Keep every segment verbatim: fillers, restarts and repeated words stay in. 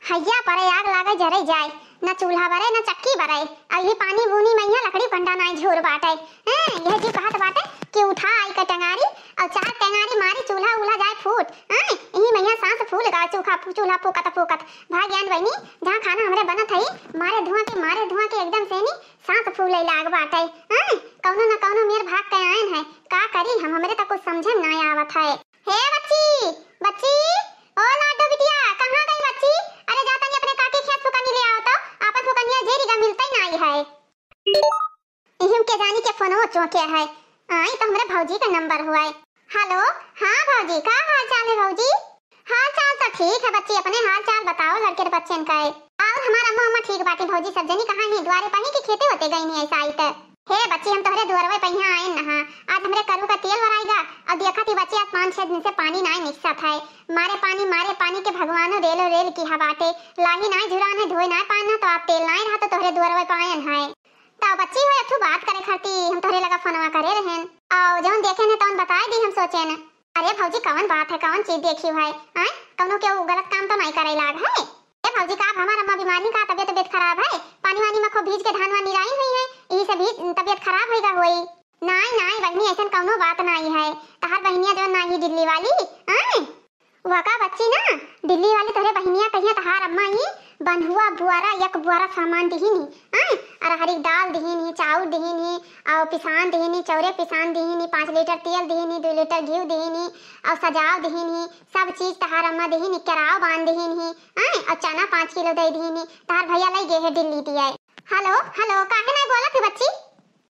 हइया परे आग लागे जरे जाए, न चूल्हा बरे न चक्की बरे। अउ ई पानी बूनी मइहाँ लकड़ी फंडा नाई झोर बाटे। हैं, यह जी कहत बाटे कि उठा आई के टेंगारी, अउ चार टेंगारी मारी चूल्हा उल्हा जाए फूट। हैं, इही मइहाँ साँस फूल गा चूल्हा फू-, चूल्हा फूकत फूकत। भाग्यान बहिनी, जहाँ खाना हमरे बनत हई, मारे धुआँ के, मारे धुआँ के एकदम से नी साँस फूले लाग बाटे। हैं, कउनो न कउनो मेर भाग के आएन है। का करी हम, हमरे त कुछ समझे में नाई आवत है। हे बच्ची, बच्ची, ओ लाडो बिटिया, कहाँ गई बच्ची? अरे जा तनी अपने काकी खेत फुकनी ले आओ तो, आपन फुकनिया जेरी का मिलतै नाई है। इहिम के जानी के फोनो चौंके है। आई तो हमरे भौजी का नंबर हुआ है। हेलो, हाँ भौजी, का हाल चाल है भौजी? हाल चाल तो ठीक है बच्ची, अपने हाल चाल बताओ लड़के बच्चन का है। और हमार अम्मा, अम्मा ठीक बाटी भौजी, सब जनी कहाँ ही? द्वारे पर ही कि खेते होते गई नहीं ऐसा आई तो? हे बच्ची, हम तोहरे दुअरवे पे यहाँ आए नहा। आज हमरे करू का तेल वराइगा। अब देखा थी बच्ची, आज पाँच छह दिन से पानी नाय निकसत है। मारे पानी, मारे पानी के भगवानो रेलो रेल की हवाटे। लाही नाय झुरान है, धोए नाय पान ना, तो आप तेल नाय रहा तो तोहरे दुअरवे पे आयन है। तो बच्ची हो, अथु बात करे खाती हम तोहरे लगा फोनवा करे रहेन। और जौन देखे ने तौन बताए दी हम सोचे न। अरे भौजी, कौन बात है, कौन चीज देखी है? आय, कौनो केहू गलत काम तो नाय करे लाग है? ए भौजी, का अब हमार अम्मा बीमार ही का, तबियत, तबियत खराब है? पानी वानी में खूब भीज के धान वान निराई हुई है, यही से भी तबियत खराब होइगा होई। नाई, नाई बहिनी, ऐसन कौनो बात नाई है। तहार बहिनिया जौन नाई दिल्ली वाली, आय? वका बच्ची ना, दिल्ली वाली तोहरे बहिनिया कहिया तहार अम्मा ही बन्हुआ बुआरा, एक बुआरा सामान दिहिन ही, आय? अरहरी दाल दिहिन ही, चाउर दिहिन ही, और पिसान दिहिन ही, चौरे पिसान दिहिन ही, पाँच लीटर तेल दिहिन ही, दो लीटर घी दिहिन ही, और सजाव दिहिन ही, सब चीज तहार अम्मा दिहिन ही, केराव बांध दिहिन ही, आय? और चना पाँच किलो दे दिहिन ही, तहार भैया लई गए है दिल्ली दिए। हेलो, हेलो, काहे नहीं बोला थी बच्ची?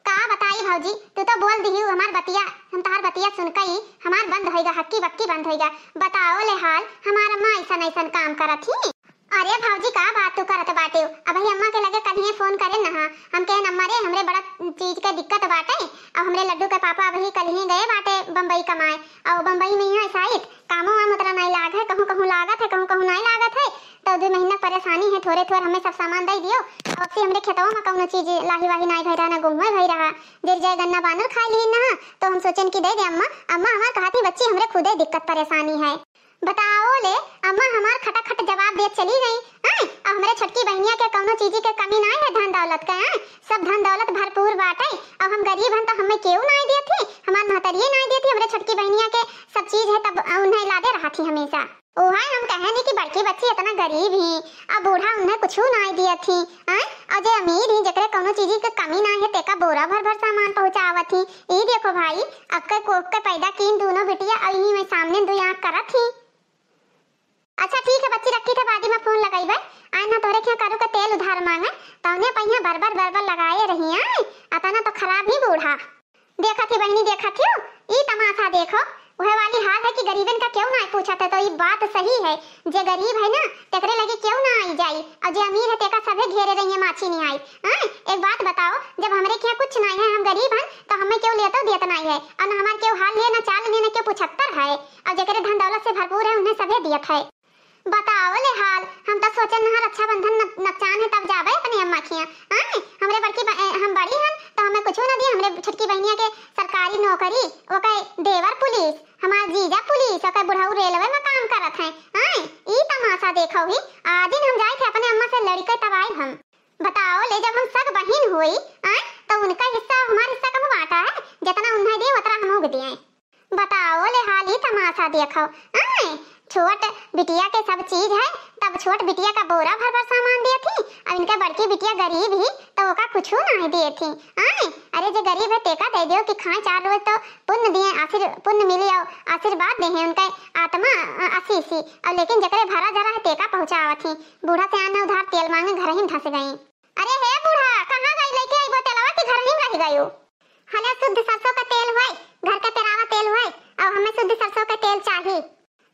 का बताई भौजी, तू तो बोल दिही हमार बतिया, हम तहार बतिया सुन के ही हमार बंद होइगा, हक्की बक्की बंद होइगा। बताओ ले हाल, हमार अम्मा ऐसन ऐसन काम करत ही। अरे भौजी, का बात तू करत बाटे? अबही अम्मा के लगे कल्हिए फोन करे नहा, हम कहे अम्मा रे, हमरे बड़ा चीज के दिक्कत बाटे। अब हमरे लड्डू के पापा अबही कल्हिए गए बाटे बम्बई कमाए, और बम्बई में यहाँ साइत कामो वाम उतना नहीं लाग है, कहूँ कहूँ लागत है, कहूँ कहूँ नहीं लागत है। तो दो महीना परेशानी है, थोरे थोर हमें सब सामान दे दियो। अब से हमरे खेतवा में कौनो चीज लाही वाही नहीं भई रहा, ना गेहूँ भई रहा, जर जाए गन्ना बानर खाए ली ना। तो हम सोचेन कि दे दे अम्मा। अम्मा हमार कहती बच्ची, हमरे खुदे दिक्कत परेशानी है। बताओ ले, अम्मा हमार खटाखट जवाब देत चली गई। आय, अब हमरे छोटकी बहनिया के कौनो चीज के कमी नाय है धन दौलत के, आय, सब धन दौलत भरपूर बाटे। अब हम गरीब हन तो हमें केहू नाय देत ही, हमार महतरिये नाय देत ही, हमरे छोटकी बहनिया के सब चीज है तब उन्हें लादे रहत ही हमेशा। ओहे हम कहे नी कि बड़की बच्ची इतना गरीब ही, अब बूढ़ा उन्हें कुछ नाय देत ही, आय, और जे अमीर ही, जेकरे कौनो चीज के कमी नाय है, तेका बोरा भर भर सामान पहुँचावत ही। ई देखो भाई, अक्के को के पैदा कीन दोनों बिटिया, और यही में सामने दो आँख करत ही। अच्छा ठीक है बच्ची, रखी थे, बादी में फोन लगइबे। आय ना तोहरे खिया करू के तेल उधार मांगे, तौने पहिया बरबर बरबर लगाए रही। आय, अतना तो खराब ही बूढ़ा। देखत ही बहिनी, देखत ही, ई तमाशा देखो, वह वाली हाल है कि गरीबन का केहू ना पूछत है, तो ई बात सही है, जे गरीब है ना, तेकरे लगे केहू ना आई जाई, और जे अमीर है, तेका सभे घेरे रही है, माछी नहीं आई। आय, एक बात बताओ, जब हमरे खिया कुछ नहीं है, हम गरीब हन, तो हमें केहू लेतो देत नहीं है, और न हमार केहू हाल ले, न चाल ले, न केहू पूछत्तर है। और जेकरे धन दौलत से भरपूर है, उन्हें सभे दियत है। बताओ ले हाल, हम तो सोचन नहा रक्षाबंधन न-, नकचान है तब जाबे अपने अम्मा खिया। आय, हमरे बड़की ब-, ए, हम बड़ी हन तो हमें कुछ ना दिए, हमरे छोटकी बहनिया के सरकारी नौकरी, ओके देवर पुलिस, हमार जीजा पुलिस, ओके बुढ़ऊ रेलवे में काम करत हैं। आय, ई तमाशा देखो ही, आ दिन हम जाए थे अपने अम्मा से लड़के तब आए हम। बताओ ले, जब हम सग बहिन होई, आय, तो उनका हिस्सा, हमार हिस्सा कम बांटा है, जितना उन्हें दे, उतना हम उग दिए। बताओ ले हाल, ई तमाशा देखो, आय, छोट बिटिया के सब चीज है, तब छोट बिटिया का बोरा भर भर सामान दिए थी, अब इनके बड़की बिटिया गरीब ही, तो ओका कुछ ना है दिए थी। आय, अरे जे गरीब है, तेका दे दियो कि खाए चार रोज तो पुण्य दिए, आशीर-, पुण्य मिली और आशीर्वाद दे हैं उनके आत्मा, अ, आशीष ही। और लेकिन जेकरे भरा जरा है, तेका पहुँचावत ही। बूढ़ा से आना उधार तेल मांगे, घर ही धंस गई। अरे हे बूढ़ा, कहाँ गई? लेके आई बोतलवा कि घर ही में रह गयो? हले शुद्ध सरसों का तेल होय, घर के पेरावा तेल होय, और हमें शुद्ध सरसों का तेल चाही।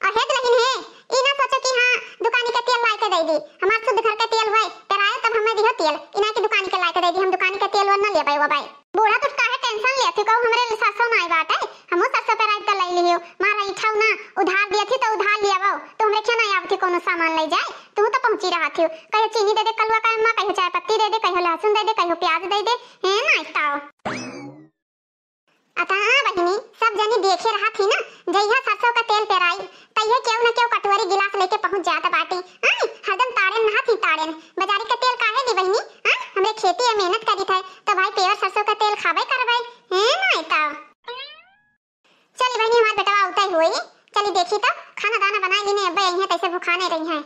अहे दुल्हन हे, ई ना सोचो कि हाँ, दुकानी के तेल लाई के दे दी। हमार शुद्ध घर के तेल होय, पेरायो तब हमें दिहो तेल, ई ना कि दुकानी के लाई के दे दी। हम दुकानी के तेल वो ना लेबै वो बाई। बूढ़ा, तू काहे tension लेत ही? कहू हमरे लिए सरसों नाई बाटे, हमहू सरसों पेराई के लाई लियो। मार इठाऊ ना, उधार दियत ही तो उधार लियावो, तो हमरे खिया नाई आवत ही कोनो सामान ले जाए। तू तो पहुँची रहत ही, कहियो चीनी दे दे कलुआ का अम्मा, कहियो चाय पत्ती दे दे, कहियो लहसुन दे दे, कहियो प्याज दे दे, हे नाई ताओ। अतः हाँ बहिनी, सब जनी देखे रहत ही ना, जइहा सरसों का तेल पेराई, तइहे केहू न केहू कटोरी गिलास लेके पहुँच जात बाटे। आय, हरदम तार बाजारी का तेल काहे ली बहिनी? हाँ, हमरे खेती है, मेहनत करी थे, तो भाई pure सरसों का तेल खाबे करबे, हैं ना? तो चली बहिनी, हमार बेटवा उतई होई, चली देखी तो खाना दाना बनाई लीने, अब्बे यहीं तैसे भुखाने रही हैं।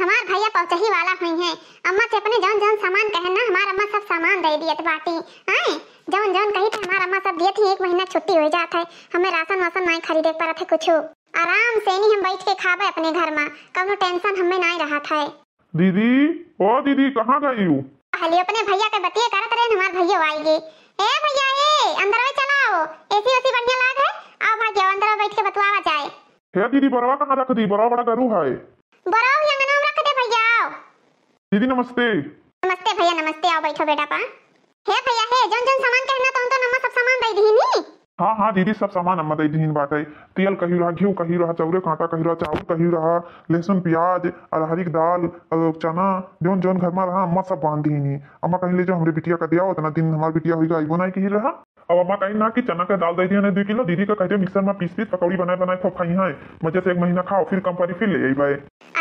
हमार भैया पहुँचही वाला हुई हैं, अम्मा से अपने जौन जौन सामान कहन ना, हमार अम्मा सब सामान दे दियत बाटी। हैं, जौन जौन कही थे हमार अम्मा सब दियत ही, एक महीना छुट्टी हो जात है, हमें राशन वासन नाई खरीदे के पड़त है कुछ, आराम से नहीं हम बैठ के खाबे अपने घर में, कौनो tension हमें नाई रहत है। दीदी, ओ दीदी, कहाँ गई हूँ? हली अपने भैया के बतिये करत रहे, हमार भैया आई गए। ए भैया, ए अंदर में चलाओ, AC ओसी बढ़िया लाग है, आओ भाग्य अंदर में बैठ के बतुआवा जाए। हे दीदी, बरवा कहाँ रख दी? बरवा बड़ा गरू है। बरवा भी अंगना में रख दे भैया, आओ। दीदी नमस्ते। नमस्ते भैया, नमस्ते, आओ बैठो बेटा पा। हे भैया, हे जौन जौन सामान कहना तो उन तो अम्मा सब सामान दे दी नी। हाँ हाँ दीदी, सब सामान अम्मा दे दीन बाटे। तेल कही रहा, घी कही रहा, चौरे कांटा कही रहा, चाउर कही रहा, लहसुन, प्याज, अरहरी की दाल, अ, चना, जौन जौन घर में रहा अम्मा सब बांध दीनी। अम्मा कहीं ले जाओ हमरे बिटिया का दिया, उतना दिन हमार बिटिया होइगा आइबो नहीं कही रहा। अब अम्मा कहीं ना कि चना का दाल दे दिया नहीं दो किलो, दीदी का कह दिया mixer में पीस पीस पकौड़ी बनाए बनाए खूब खाई हैं, मजे से एक महीना खाओ, फिर कम पड़ी फिर ले आई भाई।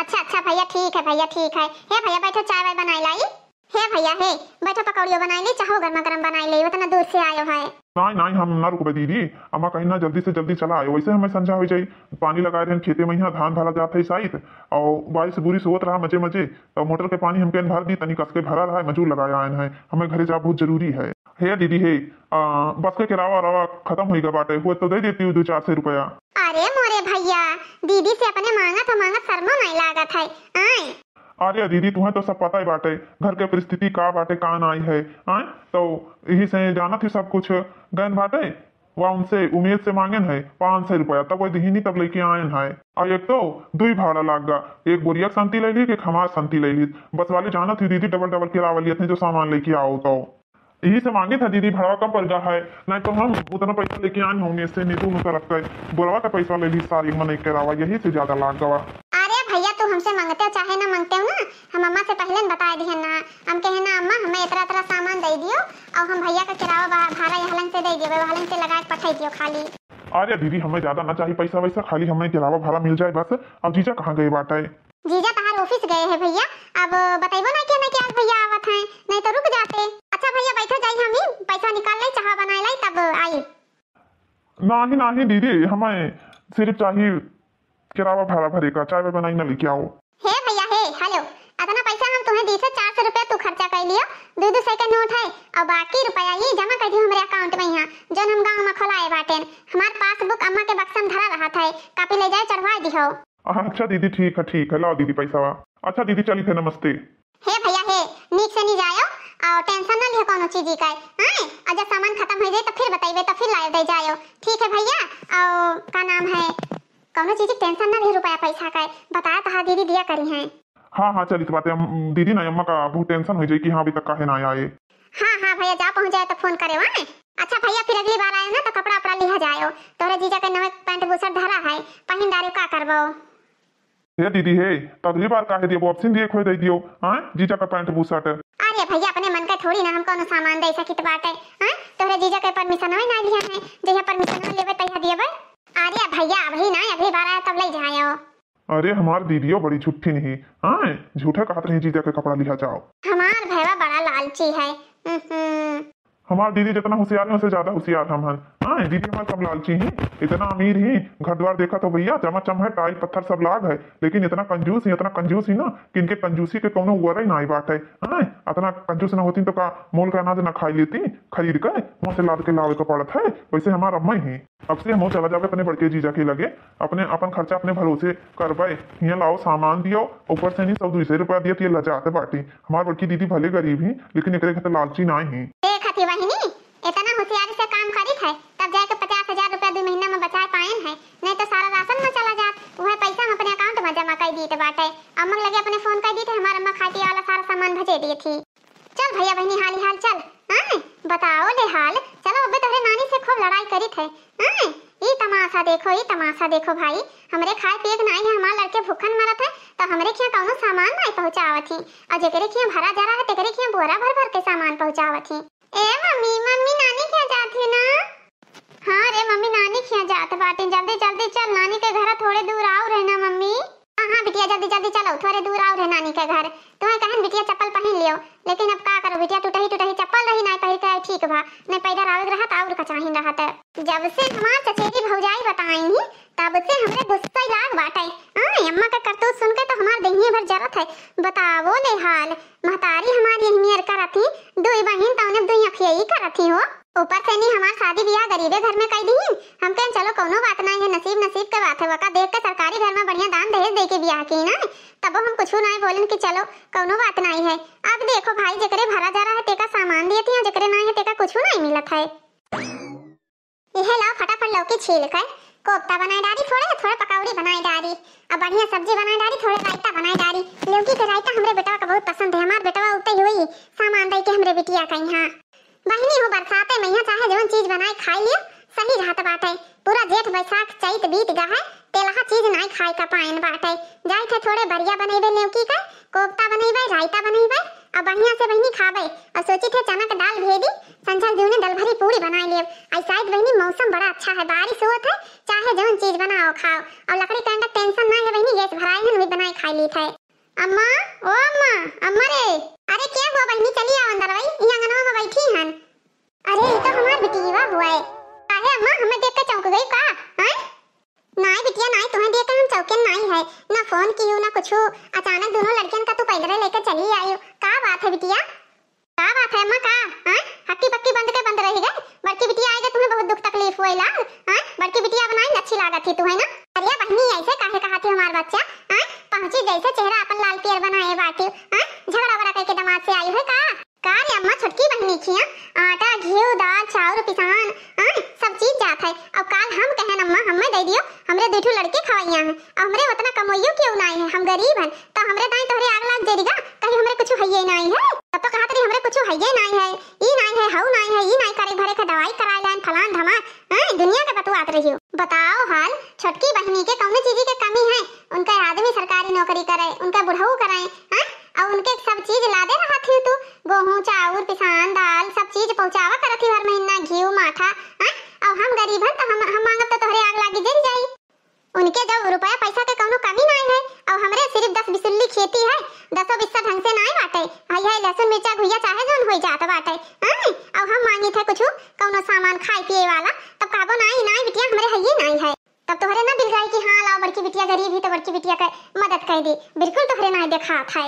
अच्छा अच्छा भैया, ठीक है भैया, ठीक है। हे भैया बैठो, चाय वाय बनाई लाई। हे भैया, हे, बैठो, पकौड़ियो बनाई ले, चाहो गर्मा गर्म बनाई ले, उतना दूर से आयो है। नाई, नाई, हम ना रुकबे दीदी, अम्मा कहीं ना जल्दी से जल्दी चला आयो, वैसे हमें संझा हो जाई। पानी लगाए रहन खेते में, यहाँ धान भरा जात है साइत, और बारिश बुरिश होत रहा मजे मजे, तो मोटर के पानी हमके भर दी, तनी कस के भरा रहा है, मजूर लगाए आयन है, हमें घरे जा बहुत जरूरी है। हे दीदी, हे, आ, बस के किरावा रवा खत्म होइगा बाटे, हुए तो दे देती हूँ दो चार सौ रुपया। अरे मोरे भैया, दीदी से अपने मांगत हो, मांगत शर्मो नहीं लागत है। आए। अरे दीदी, तुहें तो सब पता ही बाटे, घर के परिस्थिति का बाटे, का नाई है, आय? तो यही से जानत ही सब कुछ। गन बाटे, वह उनसे उमेद से मांगन है पाँच सौ रुपया, तब वह दिहिनी तब लेके आयन है। और एक तो दुई भाड़ा लाग गा, एक बोरिया के संती ले ली, एक हमार संती ले ली। बस वाले जानत ही दीदी, डबल डबल किरावा लियत हैं जो सामान लेके आओ तो। यही से मांगे था दीदी, भड़वा कम पड़ गा है, नहीं तो हम उतना पैसा लेके आए होंगे से नीतू में तरफ का बोरवा का पैसा ले ली सारी मन एक करावा, यही से ज्यादा लाग गवा। अरे भैया, तू हमसे मांगते हो चाहे ना मांगते हो ना, हम अम्मा से पहले न बताए दिहन ना। हम कहे ना अम्मा, हमें इतना इतना सामान दे दियो और हम भैया का किरावा भा-, भाड़ा यहलन से दे दियो, वहलन से लगा के पठाई दियो खाली। अरे दीदी, हमें ज्यादा ना चाहिए पैसा वैसा, खाली हमें किरावा भाड़ा मिल जाए बस। अब जीजा कहाँ गए बाटे? जीजा तहार office गए हैं भैया, अब बतैबो ना कि हमें कि आज भैया आवत हैं, नहीं तो रुक जाते। अच्छा भैया बैठो, जाई हम ही पैसा निकाल लाई, चाह बनाए लाई तब आई। नाही नाही दीदी, हमें सिर्फ चाहिए किरावा भाड़ा भरे का, चाय वाय बनाई ना लेके आओ। हे भैया हे, hello, अतना पैसा हम तुम्हें दी थे, चार सौ रुपया तू खर्चा कर लियो, दो दो सौ के नोट है और बाकी रुपया ये जमा कर दियो हमारे account में, यहाँ जौन हम गाँव में खोलाए बाटेन। हमार passbook अम्मा के बक्सा में धरा रहत है, कापी ले जाए चढ़वा दिहो। अच्छा दीदी, ठीक है, ठीक है, लाओ दीदी पैसा। अच्छा दीदी, चली थे, नमस्ते। हे भैया हे, नीक से नहीं जायो और tension ना लियो कोनो चीज का, हाँ? और जब सामान खत्म हो जाए तो फिर बताइबे, तो फिर लायो दे जायो, ठीक है भैया? और का नाम है, कोनो चीज की tension ना लियो, रुपया पैसा का बताया तो हाँ दीदी दिया करी हैं। हाँ हाँ, चलित बाटे, हम दीदी ना अम्मा का बहुत tension हो जाए कि हाँ अभी तक काहे ना आए। हाँ हाँ भैया, जा पहुँच जाए तो phone करे, हाँ? अच्छा भैया, फिर अगली बार आयो ना तो कपड़ा उपड़ा लिहा जायो, तोहरे जीजा के नवे पैंट बुशर्ट धरा है, पहिन डारियो, का करबो? हे दीदी हे, तो अगली बार काहे दियो, अब सिंधी एक होए दे दियो, हाँ, जीजा का पैंट बुशर्ट। अरे भैया, अपने मन का थोड़ी ना हम कोनो सामान दे सकित बाटे, हाँ, तोहरे जीजा के permission होए ना लिया है, जहिया permission लेबे तहिया दिएबे। अरे भैया, अभी ना, अगली बार आयो तब ले जायो। अरे हमार दीदियो बड़ी झूठी नहीं, हाँ, झूठे कहत रही जीजा के कपड़ा लिहा जाओ। हमार भैया बड़ा लालची है। हम्म। हमार दीदी जितना होशियार है, उनसे ज्यादा होशियार हम हन। हाँ, दीदी हमार कम लालची ही, इतना अमीर ही, घर द्वार देखा तो भैया चमाचम है, टाइल पत्थर सब लाग है, लेकिन इतना कंजूस ही, इतना कंजूस ही ना कि इनके कंजूसी के कोनो वरै ना बात है। हाँ, इतना कंजूस ना होती तो का मोल का अनाज ना खाई लेती, खरीद के मुँह से लाद के लावे का पड़त है। वैसे हमार अम्मा ही, अब से हम चला जावे अपने बड़के जीजा के लगे, अपने अपन खर्चा अपने भरोसे करबे। हियाँ लाओ सामान दियो, ऊपर से नहीं सौ दुई सौ रुपया दियो, तो ये लजाते बाटी। हमार बड़की दीदी भले गरीब ही, लेकिन एकरे घर लालची ना ही। देखत ही बहिनी, इतना होशियारी से काम करी थे, तब जाके पचास हजार रुपया दो महीना में बचाए पाएन है, नहीं तो सारा राशन में चला जात। वह पैसा हम अपने account में जमा कर दीते बाटे। अम्मा लगे अपने phone कर दीते, हमारे अम्मा खाए पिए वाला सारा सामान भेजे दिए थी। चल भैया बहिनी, हाली हाल चल। हाँ, बताओ ले हाल। चलो, अबे तोहरे नानी से खूब लड़ाई करी थे। हाँ, ई तमाशा देखो, ई तमाशा देखो भाई, हमरे खाए पिए के नाई है, हमार लड़के भूखन मरत है, तो हमरे खिया कौनो सामान नाई पहुँचावत ही, और जेकरे खिया भरा जा रहा है, तेकरे खिया बोरा भर भर के सामान पहुँचावत ही। ए मम्मी, मम्मी नानी खिया जात है ना? हाँ रे मम्मी, नानी खिया जात बाटी, जल्दी जल्दी चल, नानी के घर थोड़े दूर आउर है ना मम्मी। हाँ हाँ बिटिया, जल्दी जल्दी चलो, थोड़े दूर आउर है नानी के घर। तुम्हें कहन बिटिया, लेकिन अब का करो बिटिया, टुटही टुटही चप्पल रही, नाई पहिर के आई ठीक भा, नाई पैदल आवे के रहत और का चाहिन रहत। जब से हमार चचेरी भौजाई बताई ही, तब से हमरे गुस्सा लाग बाटे। आय, अम्मा का करतूत सुन के तो हमार देहिए भर जरत है। बतावो ले हाल, महतारी हमारी यही नियर करत ही, दुई बहिन तौने दुई अखिया ही करत ही हो। ऊपर से नी हमार शादी बियाह गरीबे घर में कई दीहिन। हम कहेन चलो कौनो बात नाई है, नसीब नसीब के बात है, वका देख के सरकारी घर में बढ़िया दान दहेज दे के बियाह की ना, तबो हम कुछू नाई बोलेन कि चलो कौनो बात नाई है। अब देखो भाई, जेकरे भरा जरा है तेका सामान दियत ही, जेकरे नाई है तेका कुछू नाई मिलत है। इहे लाओ फटाफट लौकी छील के कोफ्ता बनाए डारी, थोड़े थोड़े पकौड़ी बनाए डारी, अब बढ़िया सब्जी बनाए डारी, थोड़े रायता बनाए डारी। लौकी के रायता हमरे बेटवा का बहुत पसंद है, हमार बेटवा उतई हुई सामान दे के हमरे बिटिया का यहाँ। बहिनी हो, बरसाते में यहाँ चाहे जवन चीज बनाए खाई लियो, सही रहत बाटे। पूरा जेठ बैसाख चैत बीत गा है, तेलहा चीज नाई खाए का पाएन बाटे। जाइत है थोड़े बरिया बनैबे लौकी का, कोफ्ता बनैबे, रायता बनैबे, और बढ़िया से बहिनी खाबे। और सोचित है चना के दाल भेदी, संझल जूने दल भरी पूरी बनाए लेब। आई शायद बहिनी मौसम बड़ा अच्छा है, बारिश होत है, चाहे जवन चीज बनाओ खाओ, और लकड़ी कंडा क tension ना है बहिनी, गैस भराए हन, वही बनाए खाए लीत है। अम्मा, ओ अम्मा, अम्मा रे। अरे के हुआ बहिनी, चली आओ अंदर, वही ई अंगनवा में बैठी हन। अरे ई तो हमार बिटिया हुआ है। काहे अम्मा, हमें देख के चौंक गई का? हैं? नाई बिटिया नाई, तुम्हें देख के हम चौंके नाई है, ना फोन कियो ना कुछू। अचानक दोनों लड़कियन का तू पैदल लेके चली आयो, का बात है बिटिया? का बात है अम्मा का? हाँ? हक्की पक्की बंद के बंद रही गए। बड़की बिटिया आएगा, तुम्हें बहुत दुख तकलीफ हुए लाग। हाँ? बड़की बिटिया अब नाई अच्छी लागत ही तुम्हें ना। अरे बहिनी, ऐसे काहे कहा थी हमार बच्चा? हाँ? पहुँची जैसे चेहरा अपन लाल पियर बनाए बाटी। हाँ? झगड़ा वगड़ा करके दमाद से आई है का? का रे अम्मा, छोटकी बहिनी खिया आटा, घी, दाल, चाउर, पिसान, हाँ? सब चीज जात है। अब काल हम कहन अम्मा, हमें दे दियो, हमरे दू ठो लड़के खवैया हैं, अब हमरे उतना कमोइयो क्यों नाई है, हम गरीब हैं, तो हमरे दाई तोहरे आग लाग जरिगा, कहीं हमरे कुछ हइये नाई है। तब तो कहत रही हमरे कुछ हइये नाई है, ई नाई है, हऊ नाई है, ई नाई करे भरे के दवाई कराए लाइन फलान धमाल, हैं, दुनिया के बतुआत रहियो। बताओ हाल, छोटकी बहिनी के कौनो चीज के कमी है? उनका आदमी सरकारी नौकरी करे, उनका बुढ़ऊ करे, हैं, और उनके सब चीज लादे रहत ही तू, गोहूँ, चाउर, पिसान, दाल, सब चीज पहुँचावा करत ही हर महीना, घी, माठा, हैं, और हम गरीब हैं तो हम, हम मांगब तो तोहरे आग लागी जल जाई। उनके जब रुपया पैसा के कौनो कमी नाई है, और हमरे सिर्फ दस बिसुल्ली खेती है, दसो बिस्सा ढंग से नाई बाटे। हई है लहसुन मिर्चा घुइया चाहे जौन होई जात बाटे, हैं? और हम मांगी थे कुछ कौनो सामान खाए पिए वाला, तब कहबो नाई, नाई बिटिया हमरे हइये नाई है। तब तोहरे ना दिल जाई कि हाँ लाओ बड़की बिटिया गरीब ही तो बड़की बिटिया के मदद कर दी, बिल्कुल तोहरे नाई देखात है।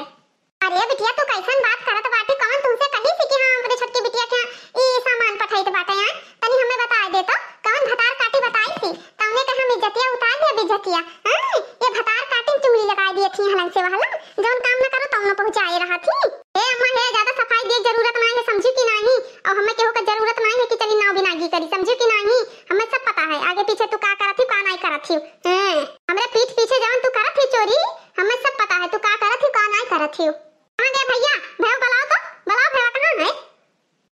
अरे बिटिया, तू कैसन बात करत बाटी? कौन तुमसे कही थी कि हाँ, अपने छोटकी बिटिया के यहाँ ई सामान पठाइत बाटे? हैं, तनी हमें बताए दे तो, कौन भतार काटी बताई थी? तौने का हम इज्जतिया उतार ले, इज्जतिया। हैं, ये भतार काटी चुगली लगाए दिए थी हलन से वहलन, जौन काम न करो तौनो पहुँचाए रहा थी। हे अम्मा हे, ज्यादा सफाई दिए जरूरत नाई है, समझू कि नाई? और हमें केहू का जरूरत नाई है कि चली नाव बिनागी करी, समझू कि नाई? हमें सब पता है आगे पीछे तू का करत ही, का नाई करत ही। हैं, हमरे पीठ पीछे जौन तू करत ही चोरी, हमें सब पता है तू का करत ही, का नाई करत ही। कहाँ गए भैया? भैया बुलाओ तो, बुलाओ भैया, कहाँ है?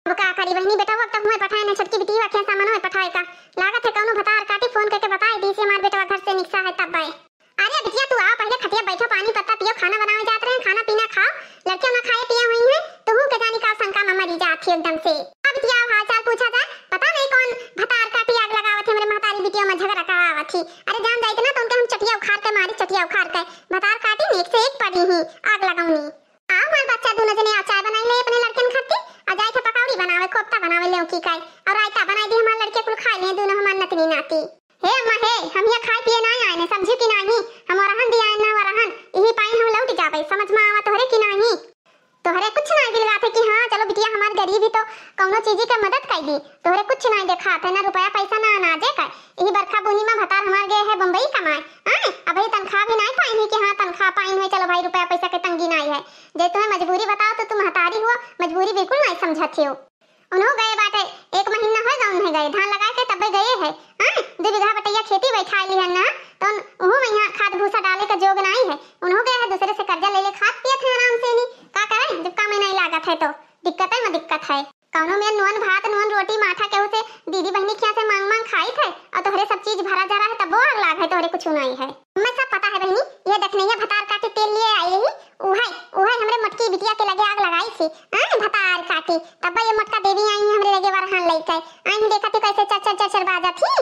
अब का करी बहिनी, बेटा वो अब तक हुए पठाए न, छोटकी बिटिया के सामान हुए पठाए का। लागत है कौनो भतार काटी फोन करके बताए दी से हमार बेटवा घर से निकसा है तब आए। अरे बिटिया तू आओ, पहले खटिया बैठो, पानी पत्ता पियो, खाना बनावे जात रहे, खाना पीना खाओ, लड़कियों ना खाए पिए हुई हैं, तुहू के जानी का शंका में मरी जात ही एकदम से। अब बिटिया हाल चाल पूछा जाए, पता नहीं कौन भतार काटी आग लगावत है, हमरे महतारी बिटिया में झगड़ा करावत ही। अरे जान जाइत ना तो उनके हम चटिया उखाड़ के मारी, चटिया उखाड़ के। भतार काटी ने एक से एक पड़ी ही आग लगौनी। आओ हमार बच्चा, दोनों जने आ चाय बनाई ले अपने लड़कन खातिर, आ जाए थे पकौड़ी बनावे, कोफ्ता बनावे लौकी का, और रायता बनाई दी हमार लड़के कुल खा ले दोनों हमार नतनी नाती। हे अम्मा हे, हम यहाँ खाए पिए ना आए ने, समझी कि नाही? हम वरहन दिया ना वरहन, यही पाई हम लौट जाबे, समझ में आवा तोहरे कि नाही? तोहरे कुछ नाई बिलगात है कि हाँ चलो बिटिया हमार गरीब ही तो कौनो चीजी के मदद कर दी, तोहरे कुछ नाई देखात है, ना रुपया पैसा ना अनाजे का। यही बरखा बूनी में भतार हमार गए है बम्बई कमाए, आए अबही तनख्वाह भी नाई पाइन है कि हाँ तनख्वाह पाइन है, चलो भाई रुपया पैसा के तंगी नाई है। जे तुम्हें मजबूरी बताओ तो तुम महतारी हुआ, मजबूरी बिल्कुल नाई समझत हो। उन्हों गए बाटे, एक महीना होए गा उन्हें गए, धान लगाए के तब्बे गए है। हाँ, दो बीघा बटैया खेती बैठा ली है ना, तो उन-, उहू में यहाँ खाद भूसा डाले का जोग नाई है। उन्हों गए है दूसरे से कर्जा ले ले खात पियत है आराम से नी। का करें जब काम में नाई लागत है तो दिक्कत है में दिक्कत है। कौनो में नून भात नून रोटी माठा केहू से दीदी बहनी खिया से मांग मांग खाई थे और तोहरे सब चीज भरा जरा है तब्बो आग लाग है, तोहरे कुछ नाई है। हमें सब पता है बहनी, ये देखने ये भतार काटे तेल लिए आई रही, उहे, उहे हमरे मोटकी बिटिया के लगे आग लगाई थी। हाँ, भतार काटी। तब ये मोटका देवी आई हैं हमरे लगे वरहान लेके। आई हैं, देखा थी कैसे चर चर चर चर बाजा थी।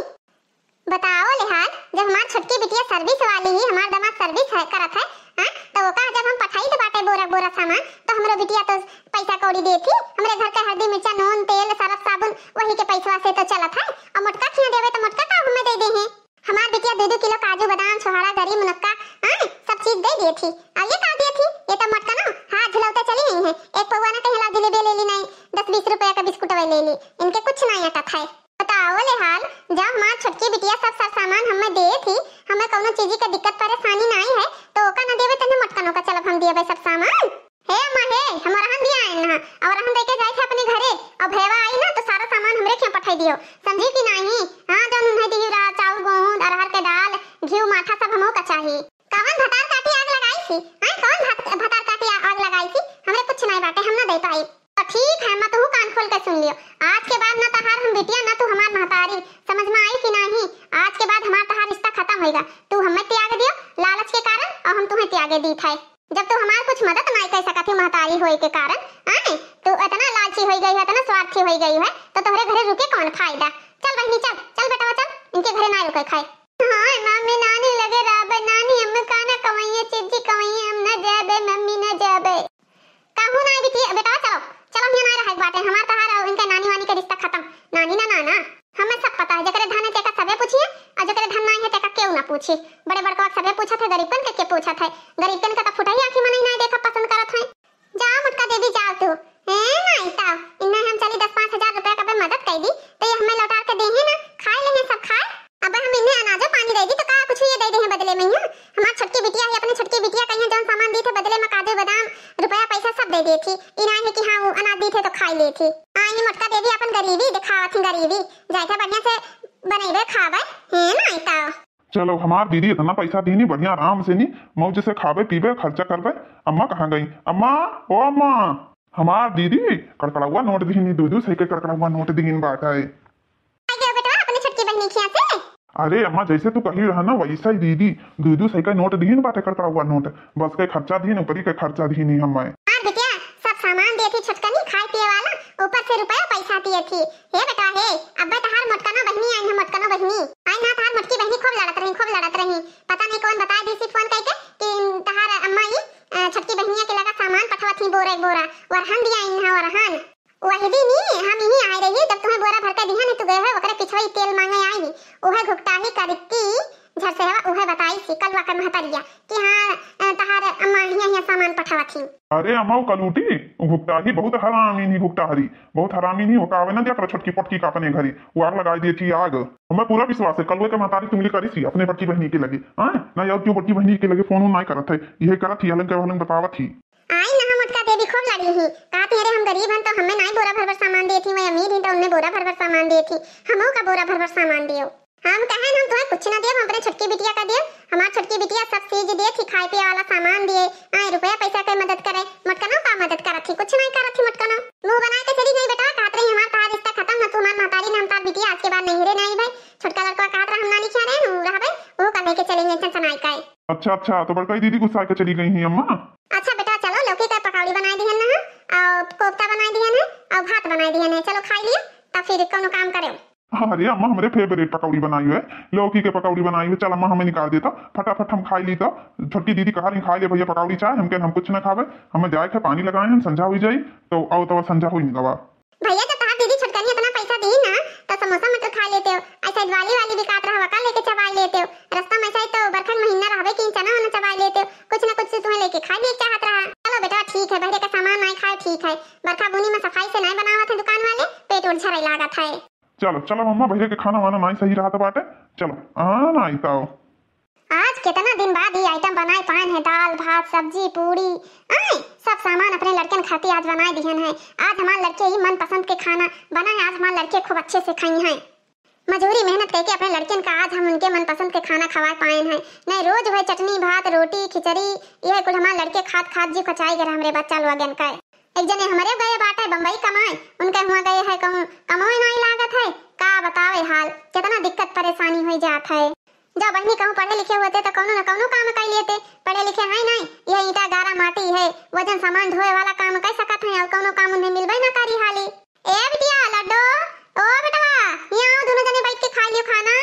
बताओ ले हाल, जब हमार छोटकी बिटिया सर्विस वाली ही, हमार दामाद सर्विस है, करत है, हाँ, तो ओका जब हम पठाई तो बाटे बोरा बोरा सामान, हमरे बिटिया तो पैसा कौड़ी देत ही, हमरे घर के हरदी, मिर्चा, नून, तेल, सरफ, साबुन, वही के पैसवा से तो चलत है। अउर मोटका खिया देबे तो मोटका का हमें दे देहे? हमार बिटिया दू दू किलो काजू, बादाम, छोहाड़ा, गरी, मुनक्का, आय, सब चीज दे देत ही। अउर ये का देत ही? ये तो मोटका ना हाथ झुलौते चली गई है। एक पौवा ना कहीं ला जिलेबी ले ली, नहीं दस बीस रुपया का बिस्कुट ले ली। इनके कुछ नहीं अटत है। बताओ ले हाल, जब हमार छोटकी बिटिया सब सर सामान हमें देत ही, हमें कौनो चीज के दिक्कत परेशानी नहीं है, तो ओका ना देवे तने मोटकनो का चलब हम दिए सब सामान। हे अम्मा हे, हम अरहन दिया आइन ना, अउर अरहन देके जाए थे अपने घरे, अउर भैया आई ना तो सारा सामान हमरे खिया पठाई दियो, समझी कि नहीं? हाँ, जौन उन्हें दिही रहा, चाउर, गेहूं, अरहर के दाल, घी, माठा सब हमो का चाही। कवन भतार काटी आग लगाई थी? हाँ, कवन भत-, भतार काटी आ-, आग लगाई थी? हमरे कुछ नहीं बाटे, हम ना दे पाई। तो ठीक है अम्मा, तू कान खोल के सुन लियो, आज के बाद ना तहार हम बिटिया ना तू हमार महतारी, समझ में आई कि नहीं? आज के बाद हमार तहार रिश्ता खत्म होइगा। तू हमें त्याग दियो लालच के कारण, अउर हम तुम्हें त्यागे दीत है। जब तू हमार कुछ मदद नाई कर सकत ही महतारी होए के कारण, आए, तू इतना लालची होई गई है, इतना स्वार्थी होई गई है, तो तोहरे घरे रुके कौन फायदा? चल बहिनी चल, चल बेटवा चल, इनके घरे ना रुके खाए। हाय मम्मी, नानी लगे रहबे, नानी हम काना कमाइए, चिज्जी कमाइए, हम ना जाबे, मम्मी ना जाबे। कहूँ ना बिटिया, बेटवा चलो, चलो हियाँ ना रहे बाटे, हमार तहार अउर इनके नानी वानी के रिश्ता खत्म, नानी ना नाना। हमें सब पता है, जेकरे धन है तेका सबे पूछिए, अउर जेकरे धन नहीं है तेका केहू ना पूछे। बड़े बड़कवा सबे पूछत है, गरीबकन के के पूछत है? गरीबकन के तो फुटही आँखी मनई नहीं देखा पसंद करत है। जा मोटका देवी जाओ तू। ए माई, ताओ, इन्हें हम चली दस पाँच हजार रुपया का मदद कर दी, तो ये हमें लौटा के देहे ना, खाए लेहे सब खाए। अब हम इन्हें अनाजो पानी दे दी, तो का कुछ ये दे देहे बदले में? यहाँ हमार छोटकी बिटिया है, अपने छोटकी बिटिया कहिए जौन सामान दी थे बदले में काजू बादाम, रुपया पैसा सब दे दी थी। ई नाई है कि हाँ वो अनाज दी थे तो खाई ले थी। आ ये मोटका देवी अपन गरीबी दिखावत थी, गरीबी। जाए थे बढ़िया से बनैबे खाबे, हे माई, ताओ। चलो, हमार दीदी इतना पैसा दीनी, बढ़िया आराम से नी, मौज से खाबे, पीबे, खर्चा करबे। अम्मा कहाँ गई? अम्मा, ओ अम्मा, हमार दीदी कड़कड़ावा नोट दीनी, दू दू सौ के कड़कड़ावा नोट दीन बाटे। आ गया बेटवा अपनी छोटकी बहनी खिया से? अरे अम्मा, जैसे तू कही रहा ना, वैसा ही दीदी, दू दू सौ का नोट दीन बाटे, कड़कड़ावा नोट। बस के खर्चा दीन, ऊपरी के खर्चा दीनी हमें। हाँ बिटिया, सब सामान दिए थी छोटकनी, खाए पिए वाला, ऊपर से रुपया पैसा दिए थी। हे बेटा हे, अब्बे तहार मोटकनो बहिनी आई है, मोटकनो बहिनी। आई ना तहार मोटकी बहिनी खूब लड़त रही, खूब लड़त रही। पता नहीं कौन बताए दी सी फोन करके कि तहार अम्मा ई, अ, छोटकी बहिनिया के लगा सामान पठवा थी बोरा एक बोरा। वरहन दिया आई है, वरहन। वही दिन ही हम यहीं आए रही, जब तुम्हें बोरा भर के दिया नहीं, तू गए हो, ओकरे पिछवा ही तेल मांगे आई। उहे घुकटाही करती झरसेवा, उहे बताई सी कलवा के महतरिया कि हाँ, अ, तहार अम्मा हियाँ, हियाँ सामान पठावत ही। अरे अम्मा, वो कलूटी, वो घुकटाही बहुत हरामी नहीं, घुकटाहरी बहुत हरामी नहीं, वो का आवे ना दिया करो छोटकी पोटकी का अपने घरे, वो आग लगाई दिए थी आग। हमें पूरा विश्वास है, कलवे के महतारी चुगली करी सी अपने बड़की बहनी के लगे, हाँ? ना यार क्यों बड़की बहनी के लगे फोन उन नहीं करत है, यही करत ही, हलन के हलन बतावत ही। आई ना मोटका देवी खूब लड़ी ही, कहती अरे हम गरीब हन तो हमें नहीं बोरा भर भर सामान दिए थी, वही अमीर ही तो उनमें बोरा भर भर सामान दिए थी, हमहू का बोरा भर भर सामान दियो। हम कहे हम तुम्हें कुछ ना दियो, हम अपने छोटकी बिटिया का दियो, हमार छोटकी बिटिया सब चीज दिए थी, खाए पिए वाला सामान दिए, आए रुपया पैसा के मदद करे, मोटकनो का मदद करत थी, कुछ नहीं करत थी मोटकनो। मुंह बना के चली गई बेटा, कहत रही हमार तहार रिश्ता खत्म, ना तू हमार महतारी ना हम तार बिटिया, आज के बाद नहीं रे नहीं भाई। छोटका लड़का कहत रहा हम ना लिखिया रहे, हम रहबे, वो कल लेके चलेंगे, टेंशन आई का है। अच्छा अच्छा, तो बड़का दीदी गुस्सा के चली गई ही अम्मा। अच्छा बेटा चलो, लौकी का पकौड़ी बनाई दिहन ना, और कोफ्ता बनाई दिहन है, और भात बनाई दिहन है, चलो खाई लियो, तब फिर कौनो काम करे। अरे अम्मा, हमरे फेवरेट पकौड़ी बनाई है, लौकी के पकौड़ी बनाई है। चल अम्मा, हमें निकाल देता, फटाफट हम खाई ली तो। छोटकी दीदी कहा रही, "खाई ले भैया पकौड़ी चाय," हम कहन, "हम कुछ ना खावे, हमें जाए के पानी लगाए, हम संझा हुई जाई।" तो आओ तो संझा हुई गवा। भैया, जब तहार दीदी छोटकनी इतना पैसा दी ना, तो समोसा मटर खा लेते हो, ऐसा दिवाली वाली बिकात रहा, वका लेके चबाई लेते हो, रास्ता में ऐसा ही तो बरखा के महीना रहबे कि चना वना चबाई लेते हो, कुछ ना कुछ तुम्हें लेके खाए लिए चाहत रहा। चलो बेटा, ठीक है, बहरे का सामान नहीं खाए, ठीक है, बरखा बूनी में सफाई से नहीं बनावत है दुकान वाले, पेट उठ झरे लागत है। चलो, चलो मम्मा, भैया के खाना वाना नाई सही रहत बाटे। चलो, आ नाई ताओ। आज कितना दिन बाद ई आइटम बनाए पाएन है, दाल, भात, सब्जी, पूड़ी, आए, सब सामान अपने लड़कन खातिर आज बनाए दिहन है। आज हमार लड़के ही मनपसंद के खाना बना है, आज हमार लड़के खूब अच्छे से खाई हैं। मजूरी मेहनत करके अपने लड़कन का आज हम उनके मनपसंद के खाना खवाए पाएन है। नहीं रोज वह चटनी, भात, रोटी, खिचड़ी, यह कुल हमार लड़के खात खात जी खचाई गए हमरे बच्चा लोगन का। एक जने हमरे गए बाटे बम्बई कमाए, उनके हुआ गए है कहूँ कमाए नाई लागत है। का बतावे हाल, कितना दिक्कत परेशानी होई जात है। जब बहिनी कहूँ पढ़े लिखे होते तो कौनो न कौनो काम कर लेते, पढ़े लिखे है नहीं, यह ईंटा गारा माटी है, वजन सामान ढोए वाला काम कर सकत है और कौनो काम उन्हें मिलबे न करी हाली। ए बिटिया लड्डू, ओ बेटवा, यहाँ आओ, दोनों जने बैठ के खा लियो खाना।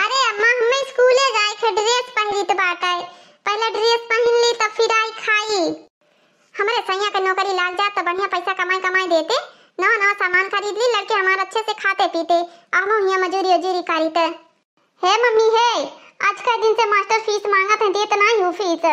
अरे अम्मा, हमें स्कूले जाए के ड्रेस पहिरित बाटे, पहले ड्रेस पहन ली तब फिर आई खाई। हमरे सैया के नौकरी लाग जात तो बढ़िया पैसा कमाई कमाई देते, नवा नवा सामान खरीद ली, लड़के हमार अच्छे से खाते पीते, आ हमहू हियां मजूरी उजूरी करीते। हे मम्मी हे, आज कई दिन से मास्टर फीस मांगत हैं, देत नाहीं हू फीस।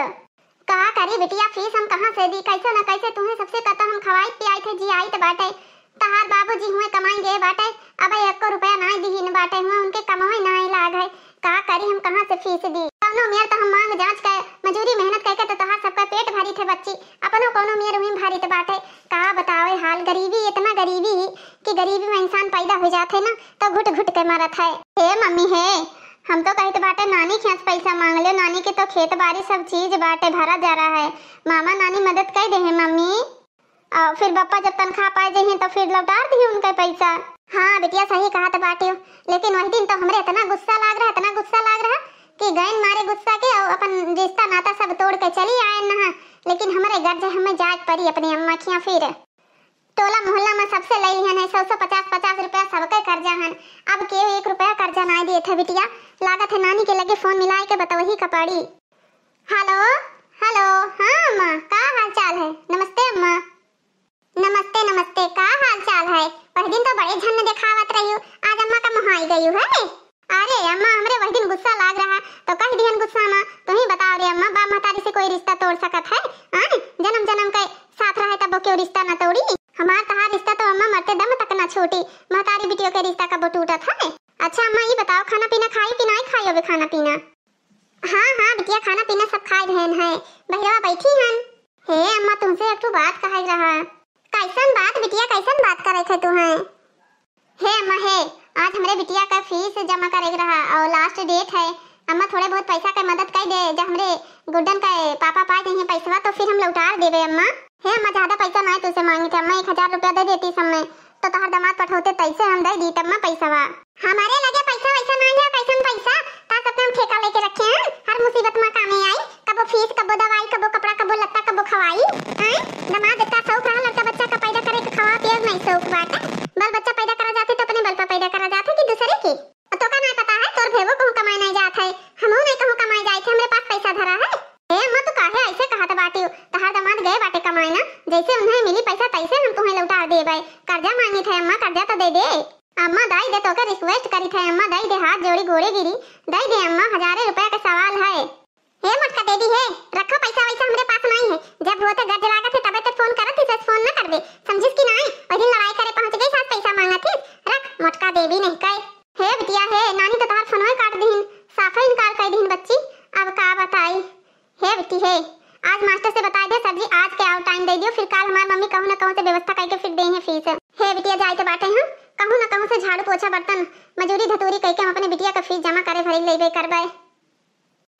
का करी बिटिया, फीस हम कहाँ से दी? कैसे न कैसे तुहें सबसे कता हम खवाई पियाई थे, जियाई त बाटे। तहार बाबूजी हुए कमाई गए बाटे, अब एको रुपया नाहीं दिहिन बाटे, हुए उनके कमाई नाहीं लाग है। का करी हम कहाँ से फीस दी? कौनो मेर त हम मांग जांच के, मजूरी मेहनत करके तो तहार सबका पेट भरी थे बच्ची, अपनो कौनो मेर हुई भरी त बाटे। का बतावे हाल, गरीबी, इतना गरीबी ही कि गरीबी में इंसान पैदा हो जात है ना, तो घुट घुट के मरत है। हे मम्मी हे, हम तो कहित बाटे नानी के यहाँ से पैसा मांग लो, नानी के तो खेत बाड़ी सब चीज बाटे, भरा जा रहा है। मामा नानी मदद कर दे है मम्मी। और फिर बप्पा जब तनख्वाह पाए जइहें तो फिर लौटार दिहे उनका पैसा। हाँ बिटिया सही कहत बाटियो, लेकिन वही दिन तो हमरे इतना गुस्सा लाग रहा, इतना गुस्सा लाग रहा कि गैन मारे गुस्सा के और अपन रिश्ता नाता सब तोड़ के चली आए नहा, लेकिन हमरे घर से हमें जाए के पड़ी अपनी अम्मा खिया फिर। टोला मोहल्ला में सबसे लई लिहन है, सौ सौ पचास पचास रुपया सबके कर्जा हन। अब केहू एक रुपया कर्जा नाई देत है बिटिया। लागत है नानी के लगे फोन मिलाए के बतवही का पड़ी। हेलो, हेलो, हाँ अम्मा, का हाल चाल है? नमस्ते अम्मा। नमस्ते, नमस्ते, का हाल चाल है? वह दिन तो बड़े झन देखावत रही, आज अम्मा का मुहाई गई है। अरे अम्मा, हमरे वही दिन गुस्सा लाग रहा, तो कह दिहन गुस्सा में, तुही बताओ रे अम्मा, बाप महतारी से कोई रिश्ता तोड़ सकत है? आय, जन्म जन्म के साथ रहे तब क्यों रिश्ता ना तोड़ी? हमार तहार रिश्ता तो अम्मा मरते दम तक ना छूटी, महतारी बिटियों के रिश्ता कबो टूटत है? अच्छा अम्मा, ये बताओ, खाना पीना खाई कि नाई खाई अबे खाना पीना? हाँ, हाँ बिटिया, खाना पीना सब खाई रहन है, बहिरवा बैठी हन। हे अम्मा, तुमसे एक ठो बात कहे रहा। कैसन बात बिटिया, कैसन बात करे थे तू हैं? हे अम्मा हे, आज हमरे बिटिया का फीस जमा करे के रहा और लास्ट डेट है। अम्मा थोड़े बहुत पैसा के मदद कर दे, जब हमरे गुड्डन का पापा पाए जइहें पैसवा तो फिर हम लौटार देबे अम्मा। हे अम्मा, ज्यादा पैसा ना है तुझसे मांगी थे अम्मा, एक हजार रुपया दे देती समय तो तहार दामाद पठौते तैसे हम दे दीत अम्मा पैसवा। हमारे लगे पैसा वैसा ना है, कैसन पैसा? ता सब हम ठेका लेके रखे हैं, हर मुसीबत में कामे आई। कबो फीस, कबो दवाई, कबो कपड़ा, कबो लत्ता, कबो खवाई। हैं? दामाद इतना शौक रहा लड़का बच्चा का पैदा करे के, खवा पिए नहीं शौक बाटे। बाल बच्चा पैदा करा जाते तो अपने बल पर पैदा करा जाते कि दूसरे के? तो का नहीं पता है, तोर भेवो कहूँ कमाए नहीं जात है, हमहू नहीं कहूँ कमाए जाए थे, हमरे पास पैसा धरा है। ए अम्मा, तू काहे ऐसे कहत बाटियो? तहार दामाद गए बाटे कमाए ना, जैसे उन्हें मिली पैसा तैसे हम तुम्हें लौटा देबे। कर्जा मांगी थे अम्मा, कर्जा तो दे दे। अम्मा दाई दे, तोके रिक्वेस्ट करी थे अम्मा, दाई दे, हाथ जोड़ी गोड़े गिरी, दाई दे अम्मा, हजारे रुपया का सवाल है। हे मोटका देवी हे, रखो पैसा वैसा हमरे पास नाई है। जब होते गरज लागत है तबे ते फोन करत ही, सस फोन न करबे, समझिस कि नाई? वही दिन लड़ाई करे पहुंच गई सास, पैसा मांगत ही। रख मोटका देवी नहीं कहे। हे बिटिया हे, नानी तो तहार फोनवे काट दीन, साफे इनकार कर दीन बच्ची। अब का बताई? हे बिट्टी हे, आज मास्टर से बताए दे सर जी, आज के आओ टाइम दे दियो, फिर काल हमार मम्मी कहूँ न कहूँ से व्यवस्था करके फिर दे हैं फीस। हे बिटिया, जाए तो बाटे हम, कहूँ न कहूँ से झाड़ू पोछा बर्तन मजूरी धतूरी करके हम अपने बिटिया का फीस जमा करे भरे लेबे करबे।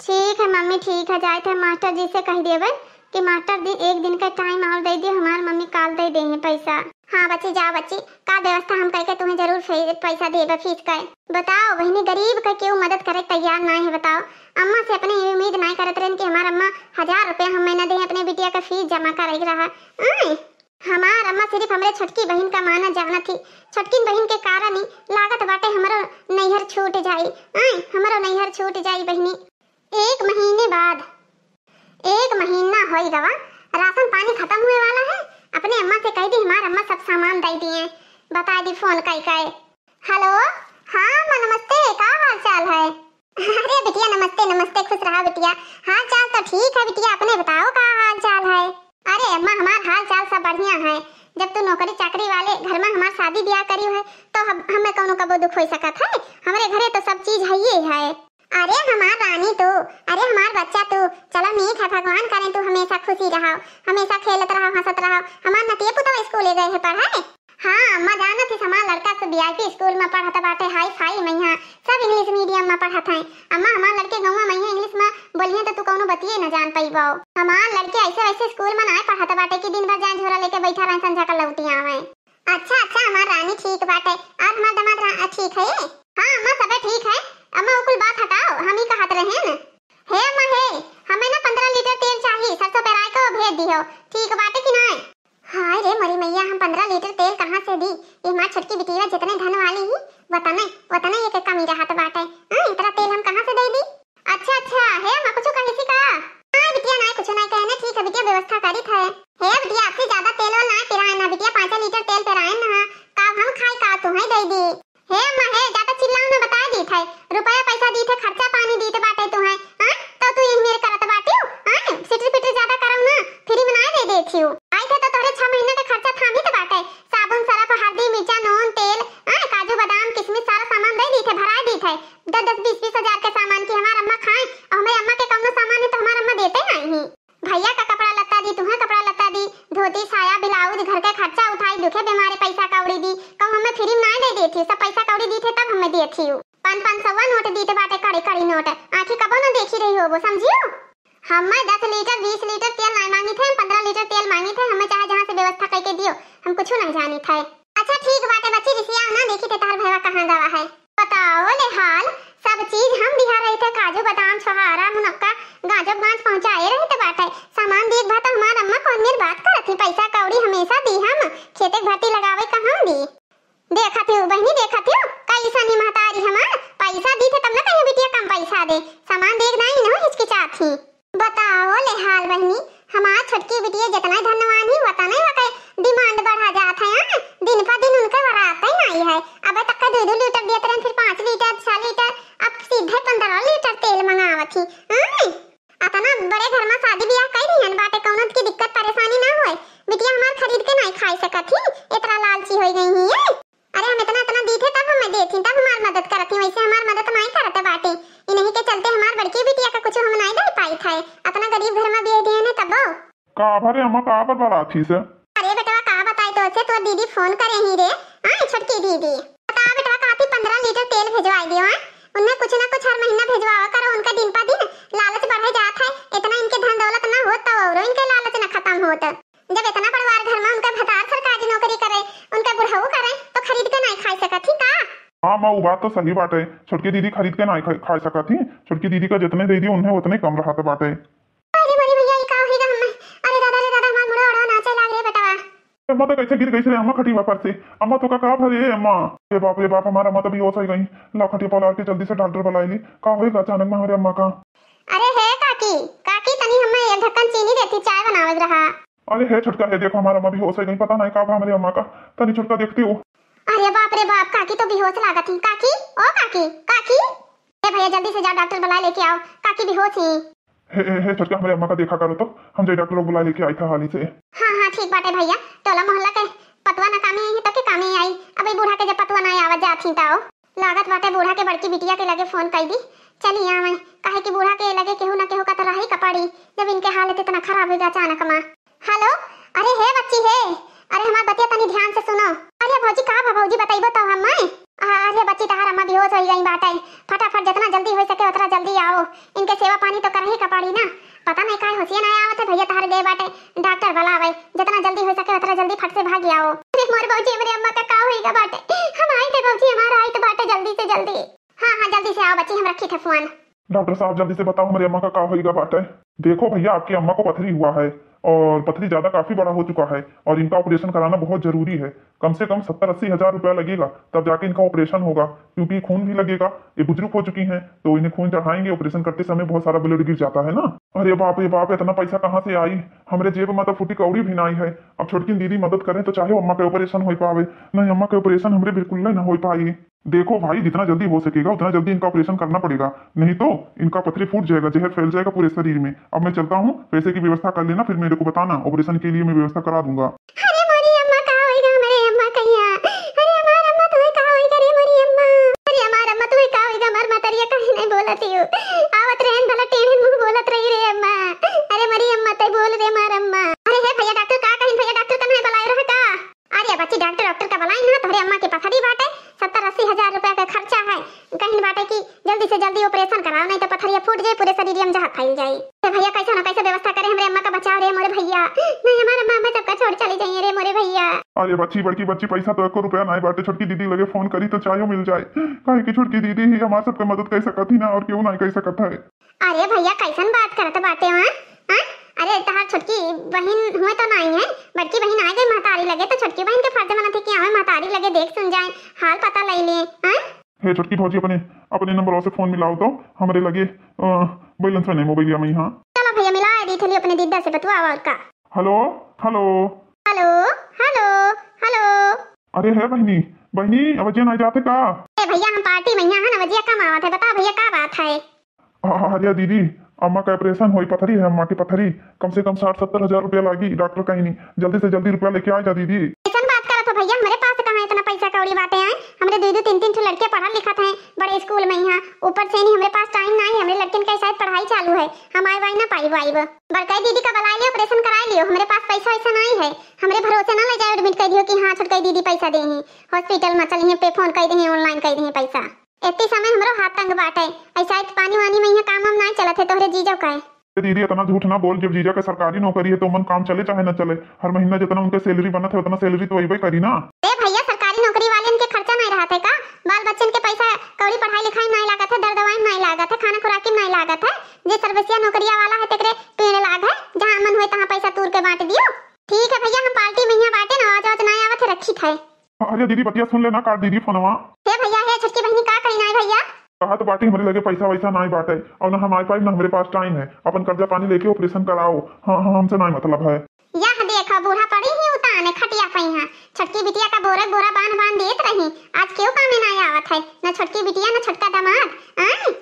ठीक है मम्मी, ठीक है, जाए थे मास्टर जी से कह देबे कि मास्टर जी एक दिन का टाइम और दे दियो, हमार मम्मी काल दे दे हैं पैसा। हाँ बच्ची, जाओ बच्ची, का व्यवस्था हम करके तुम्हें जरूर फे-, पैसा देबे फीस का। बताओ बहिनी, गरीब का केहू मदद करे तैयार ना है। बताओ, अम्मा से अपने ये उम्मीद ना करत रहन कि हमार अम्मा हजार रुपया हम महीना दे अपने बिटिया का फीस जमा करे के रहा। आय, हमार अम्मा सिर्फ हमरे छोटकी बहिन का माना जानत ही। छोटकिन बहिन के कारण ही लागत बाटे हमरो नैहर छूट जाई। आय, हमरो नैहर छूट जाई बहिनी। एक महीने बाद, एक महीना होई गवा, राशन पानी खत्म हुए वाला है। अपने अम्मा से कह दी, हमार अम्मा सब सामान दे दिए, बता दी फोन कई कई। हेलो, हाँ अम्मा नमस्ते, का हाल चाल है? अरे बिटिया नमस्ते, नमस्ते, खुश रहा बिटिया। हाल चाल तो ठीक है बिटिया, अपने बताओ का हाल चाल है? अरे अम्मा, हमार हाल चाल सब बढ़िया है। जब तू नौकरी चाकरी वाले घर में हमार शादी ब्याह करी है तो हम, हमें कौनो कबो दुख हो सकत है? हमरे घरे तो सब चीज है ये है। अरे हमार रानी तू, अरे हमार बच्चा तू, चलो नीक है, भगवान करें तू हमेशा खुशी रहो, हमेशा खेलत रहो, हंसत रहो। हमार नतिया पुतवा स्कूले गए है पढ़े। हाँ अम्मा, जानत ही हमार लड़का सब वीआईपी स्कूल में पढ़त बाटे, हाई फाई में यहाँ सब इंग्लिश मीडियम में पढ़त हैं। अम्मा हमार लड़के गौवा में यहाँ इंग्लिश में बोलिए तो तू कौनो बतिये न जान पइबो। हमार लड़के ऐसे वैसे स्कूल में ना पढ़त बाटे कि दिन भर जाए झोरा लेके बैठा रहे, संझा का लौटी आवे। अच्छा, अच्छा, हमार रानी ठीक बाटे। और हमार दामाद रा-, ठीक है? हाँ, अम्मा, सबे ठीक है। अम्मा, वो कुल बात हटाओ, हम ही कहत रहे न। हे अम्मा, हे, हमें ना पन्द्रह लीटर तेल चाहिए, सरसों पेराए को भेज दिहो। ठीक बाटे कि नाय? हाय रे मोरी मैया, हम पन्द्रह लीटर तेल कहाँ से दी? ये हमार छोटकी बिटिया जितने धन वाली ही, वतने, वतने ये के कमी रहत बाटे। हाँ, इतना तेल हम कहाँ से दे दी? अच्छा, अच्छा, हे अम्मा, कुछ कही सी का? हाँ बिटिया, नाहीं कुछ नाहीं कहने, ठीक है बिटिया, व्यवस्था करित है। हे बिटिया, आपसे ज्यादा तेल वेल नाहीं पेराए ना बिटिया, पाँच लीटर तेल पेराए ना, का हम खाई का तुहैं दे दी। हे अम्मा हे, ज्यादा चिल्लाओ ना, बताए दीत है, रुपया पैसा दीत है, खर्चा पानी दीत बाटे तुहैं, हाँ? तो तू यही मेरे करत बाटियो, हाँ? सिटर पिटर ज्यादा करम ना, फ्री में नाहीं दे देथियो। आई थे तो तोहरे छह महीना के खर्चा थामित बाटे, साबुन, सरफ, हरदी, मिर्चा, नून, तेल, हाँ? काजू, बादाम, किशमिश, सारा सामान दे दीत है, भराए दीत है, दस दस बीस बीस हजार के सामान की हमार अम्मा खाएं, और हमारे अम्मा के कौनो सामान है तो हमार अम्मा देते नाहीं ही। भैया का कपड़ा लत्ता दी, तुहैं कपड़ा लत्ता दी, धोती, साया, ब्लाउज, घर के खर्चा उठाई, दुखे बीमारे पैसा कौड़ी दी, कहूँ हमें फ्री में नाहीं दे देथियो, सब पैसा कौड़ी दीत है तब हमें देथियो। पाँच पाँच सौवा नोट दीत बाटे, कड़ी कड़ी नोट, आँखी कबो न देखी रही होबो, समझियो? हमें दस लीटर, बीस लीटर तेल नाहीं माँगित है, हम पन्द्रह लीटर तेल माँगित है, हमें चाहे जहाँ से व्यवस्था करके दियो, हम कुछ नाहीं जानित है। अच्छा ठीक बाटे बच्ची, रिसियाओ ना, देखित है तोहार भैया कहाँ गवा है। बताओ ले हाल, सब चीज हम दिहा रहित है, काजू, बादाम, छोहारा, मुनक्का, गाजो गांज पहुँचाए रहित बाटे। सामान देख भा तो हमार अम्मा कौन मेर बात करत ही, पैसा कौड़ी हमेशा दी हम, खेते के भर्ती लगावे कहाँ दी। देखत ही बहिनी, देखत ही कैसन ही महतारी हमार, पैसा दी थे तब ना कहीं बिटिया कम पैसा दे, सामान देख नाहीं न हिचकिचात ही। बताओ ले हाल बहिनी, हमार छोटकी बिटिया जितना धनवान ही, उतना ही ओके डिमांड बढ़ा जात है। हाँ, दिन पर दिन उनके वराते नाहीं है। अबे तक के दो दो लीटर देत रहन, फिर पाँच लीटर, छह लीटर, अब सीधे पन्द्रह लीटर तेल मंगावत ही। हाँ, अतना बड़े घर में शादी ब्याह कई दिहन बाटे, कौनो की दिक्कत परेशानी ना होए। बिटिया हमार खरीद के नाहीं खाई सकत ही, इतना लालची हो गई ही ये। अरे हम इतना इतना दीथे तब हमें देथिन, तब हमार मदद करत ही, वैसे हमार मदद नाहीं करत बाटे। इन्हीं के चलते हमार बड़की बिटिया का कुछ हम नाहीं दे पाई थे, इतना गरीब घर में बियाह दिए ने तबो। का भरे अम्मा का बरबरात ही से? अरे बेटवा का बताई तो से, तोर दीदी फोन करे ही रे, हाँ छोटकी दीदी। बता बेटवा, कहती पन्द्रह लीटर तेल भेजवाई दियो, हाँ? उन्हें कुछ ना कुछ हर महीना भेजवावा करो, उनका दिन पर दिन लालच बढ़े जात है, इतना इनके धन दौलत ना होत तो औरो इनके लालच ना खत्म होत। जब इतना परिवार घर में उनका भतार सरकारी नौकरी करे, उनका बुढ़ऊ करे, तो खरीद के नाहीं खाई सकत ही का? हाँ माँ, वो बात तो सही बाटे, छोटकी दीदी खरीद के नाहीं खा, खाई सकत ही। छोटकी दीदी का जितने दे दी उन्हें उतने कम रहत बाटे। अरे मोरे भैया, ई का होइगा हम्मे? अरे दादा रे दादा, हमार मुड़वा उड़वा नाचे लाग रे बेटवा। अम्मा तो कैसे गिर गई रे अम्मा खटिया पर से? अम्मा तो का, का भरे अम्मा? अरे बाप रे बाप, हमार अम्मा तो बेहोश हो गई। ला खटिया पलार के जल्दी से डॉक्टर बुलाए ली। का होइगा अचानक में हमारे अम्मा का? अरे हे काकी, काकी तनी हम्मे एक ढक्कन चीनी देती, चाय बनावत रहा। अरे हे छोटका, हे देखो, हमार अम्मा बेहोश हो गई, पता नहीं का भा हमरे अम्मा का, तनी छोटका देखती हो। अरे बाप रे बाप, काकी तो बेहोश लागत ही। काकी, ओ काकी, काकी। ए भैया, जल्दी से जा, डॉक्टर बुलाए लेके आओ, काकी बेहोश ही। हे, हे, हे छोटका, हमरे अम्मा का देखा करो तो, हम जाई डॉक्टर लोग बुलाए लेके आई था हाली से। हाँ, हाँ, ठीक बाटे भैया, टोला मोहल्ला के पतवा ना कामे आई है, तो के कामे आई? अब ई बूढ़ा के जब पतवा ना आवत जात ही तो। लागत बाटे बूढ़ा के बड़की बिटिया के लगे फोन कई दी। चली आवे, काहे कि बूढ़ा के लगे केहू ना केहू का तो रही का पड़ी, जब इनके हालत इतना खराब होइगा अचानक मा। हेलो, अरे हे बच्ची हे, अरे हमार बतिया तनी ध्यान से सुनो। अरे भौजी का भा भौजी, बतइबो तो हम्मे। आ, अरे बच्ची तहार अम्मा बेहोश होइ गई बाटे, फटाफट जितना जल्दी होइ सके उतना जल्दी आओ, इनके सेवा पानी तो करही का पड़ी ना। पता नहीं काहे होशिया ना आवत है भैया तहार गए बाटे, डॉक्टर बुलावे, जितना जल्दी होइ सके उतना जल्दी फट से भाग आओ। अरे मोर भौजी, हमरे अम्मा का का होइगा बाटे, हम आई थे भौजी, हमारा आई तो बाटे जल्दी से जल्दी। हाँ, हाँ, जल्दी से आओ बच्ची, हम रखी थे फोन। डॉक्टर साहब, जल्दी से बताओ, हमरे अम्मा का का होइगा बाटे? देखो भैया, आपकी अम्मा को पथरी हुआ है और पथरी ज्यादा काफी बड़ा हो चुका है और इनका ऑपरेशन कराना बहुत जरूरी है। कम से कम सत्तर अस्सी हजार रुपया लगेगा, तब जाके इनका ऑपरेशन होगा, क्योंकि खून भी लगेगा। ये बुजुर्ग हो चुकी हैं, तो इन्हें खून चढ़ाएंगे, ऑपरेशन करते समय बहुत सारा ब्लड गिर जाता है ना। अरे बाप रे बाप, इतना पैसा कहाँ से आई? हमरे जेब में तो फुटी कौड़ी भी नाई है। अब छोटकिन दीदी मदद करें तो चाहे अम्मा के ऑपरेशन हो पावे, नहीं अम्मा के ऑपरेशन हमरे बिल्कुल ना हो पाई। देखो भाई, जितना जल्दी हो सकेगा उतना जल्दी इनका ऑपरेशन करना पड़ेगा, नहीं तो इनका पथरी फूट जाएगा, जहर फैल जाएगा पूरे शरीर में। अब मैं चलता हूँ, पैसे की व्यवस्था कर लेना, फिर मेरे को बताना, ऑपरेशन के लिए मैं व्यवस्था करा दूंगा। अरे मोरी अम्मा, का होइगा हमरे अम्मा कहिया? अरे हमार अम्मा, तुम्हें का होइगा रे मोरी अम्मा? अरे हमार अम्मा, तुम्हें का होइगा? हमार मतरिया काहे नहीं बोलत हो? आवत रहन भला टेढ़े मुंह बोलत रही रे अम्मा। अरे मोरी अम्मा, ते बोल रे हमार अम्मा। अरे हे भैया डॉक्टर, का कहिन भैया, डॉक्टर कन्हे बुलाए रहा का? अरे बच्ची, डॉक्टर, डॉक्टर का बुलाई ना, तोहरे अम्मा के पथरी बाटे, सत्तर अस्सी हजार रुपया का खर्चा है। कहिन बाटे कि जल्दी से जल्दी ऑपरेशन कराओ, नहीं तो पथरिया फूट जाई, पूरे शरीर में जहर फैल जाई। तो भैया, कैसे ना कैसे व्यवस्था करे, हमरे अम्मा का बचाओ रे मोरे भैया, नहीं हमारे अम्मा, अम्मा सबका छोड़ चली जाइए रे मोरे भैया। अरे बच्ची, बड़की बच्ची, पैसा तो एको रुपया नहीं बाटे, छोटकी दीदी लगे फोन करी तो चायो मिल जाए, काहे कि छोटकी दीदी ही हमार सबके मदद कर सकत ही ना, और केहू नहीं कर सकत है। अरे भैया, कैसन बात करत बाटे वहाँ? हाँ? अरे, तहार छोटकी बहिन हुए तो नाई है, बड़की बहिन आ गई महतारी लगे, तो छोटकी बहिन के फर्ज बनत है कि आवे महतारी लगे, देख सुन जाए, हाल पता ले ले। हाँ? हे छोटकी भौजी, अपने, अपने नंबरवा से फोन मिलाओ तो, हमरे लगे, अ, बैलेंस नहीं मोबाइलिया में ही। हाँ। चलो भैया, मिला। दीदा से बतुआवा और का। हेलो, हेलो। हेलो, हेलो, हेलो। अरे हे बहिनी, बहिनी, अवजिया नाई जात है का? ए भइया, हम पार्टी में हियाँ हन, अवजिया कम आवत है। बताओ भइया, का बात है? अ-, अरे दीदी, अम्मा का ऑपरेशन होई, पथरी है अम्मा की, पथरी। कम से कम साठ सत्तर हजार रुपया लागी, डॉक्टर कहिन। जल्दी से जल्दी रुपया लेके आ जा दीदी। कइसन बात करत हो भइया, हमरे पास कहाँ इतना पैसा कौड़ी बाटे हैं? हमरे दुइ दुइ तीन तीन ठो लड़के पढ़त लिखत हैं बड़े स्कूल में हियाँ, ऊपर से नहीं हमरे पास टाइम नाई है, हमरे लड़कन के शायद पढ़ाई चालू है, हम आइब वाई ना पाइब वाइब। बड़काई दीदी का बुलाए लियो, ऑपरेशन कराए लियो, हमरे पास पैसा वैसा नाई है, हमरे भरोसे ना ले जाए एडमिट कर दियो कि हाँ छोटकाई दीदी पैसा देही, हॉस्पिटल में चलिए पे फोन कर देही, ऑनलाइन कर देही पैसा। एती समय हमरो हाथ तंग बाटे। ऐसा इत पानी वानी में यहाँ काम वाम नाई चलत है तोहरे जीजो का है। ए दीदी, इतना झूठ ना बोल। जब जीजा के सरकारी नौकरी है तो मन काम चले चाहे ना चले, हर महीना जितना उनके सैलरी बनत है उतना सैलरी तो अइबे करी ना। ए भइया, सरकारी नौकरी वालन के खर्चा नाई रहत है का? बाल बच्चन के पैसा कौड़ी पढ़ाई लिखाई में नाई लागत है, दर दवाई में नाई लागत है, खाना खुराकी में नाई लागत है। जे सर्विसिया नौकरिया वाला है तेकरे पेड़ लाग है, जहाँ मन हुए तहाँ पैसा तूर के बांट दियो। ठीक है भइया, हम पार्टी में यहाँ बाटे ना, आज आज नाई आवत है, रखी थे। अरे दीदी, बतिया सुन लेना, काट दीदी फोनवा। हे भइया, हे छोटकी बहिनी, का कही नाई भइया? कहत बाटी हमरे लगे पैसा वैसा नाई बाटे, और ना हम आए पाइब, ना हमरे पास टाइम है। अपन कर्जा पानी लेके ऑपरेशन कराओ। हाँ, हाँ, हमसे नाई मतलब है। यह देखा, बूढ़ा पड़ी ही उताने खटिया पइहाँ। छोटकी बिटिया का बोरा बोरा बांध बांध देत रही, आज केहू कामे नाई आवत है, ना छोटकी बिटिया, ना छोटका दामाद। आए?